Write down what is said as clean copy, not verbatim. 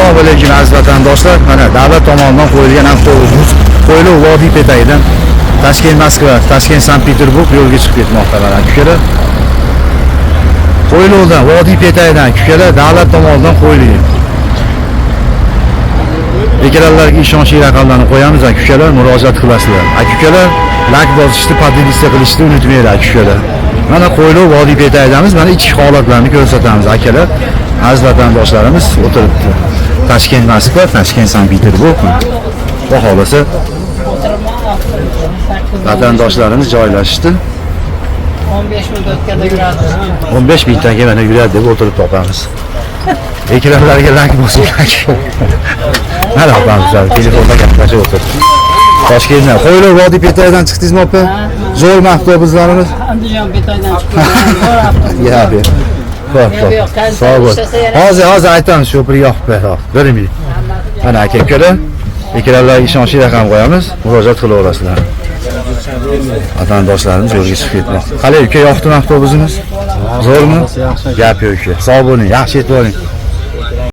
Assalomu alaykum, aziz vatandoshlar. Mana davlat tomonidan qo'yilgan avtobusimiz Qo'yliq Vodiy petagidan Toshkent Moskva, Toshkent Sankt Peterburg yo'lga chiqib ketmoqda mana ukalar. Qo'yliqdan, Vodiy petagidan ukalar davlat tomonidan qo'yilgan. Ekranlarga ishonchli raqamlarni qo'yamiz, ukalar, murojaat qilasizlar. Ukalar, layk bosishni, поделиться qilishni unutmanglar, ukalar. Mana Qo'yliq Vodiy petagidamiz, mana ichki holatlarni ko'rsatamiz, akalar. Aziz vatandoshlarimiz o'tiribdi. Toshkent Moskva, Toshkent Sankt Peterburg. Xudo xohlasa vatandoshlarimiz joylashishdi. 15 minut o'tganda yuradi. 15 mingdan keyin mana yuradi deb o'tirib topamiz. Ekranlarga layk bosing. Mana opamiz telefonda gaplashib o'tiribdi. Toshkentdan Qo'yliq Vodiy petagidan chiqdingizmi, opa? Zo'rmi avtobuslarimiz? Andijon betoydan chiqib. Zo'r avtobus. Ya bu. Xo'p, xo'p. Sog' bo'l. Hozir aytamiz, shopir yoqib ber. Bir minut. Mana aka ukalar, ekranlarga ishonchli raqam qo'yamiz, murojaat qilaverasizlar. Vatandoshlarimiz yo'lga chiqib ketmoqda. Qalay uka, yoqdimi avtobusimiz? Zo'rmi? Gap yo'q uka. Sog' bo'ling, yaxshi yetib oling.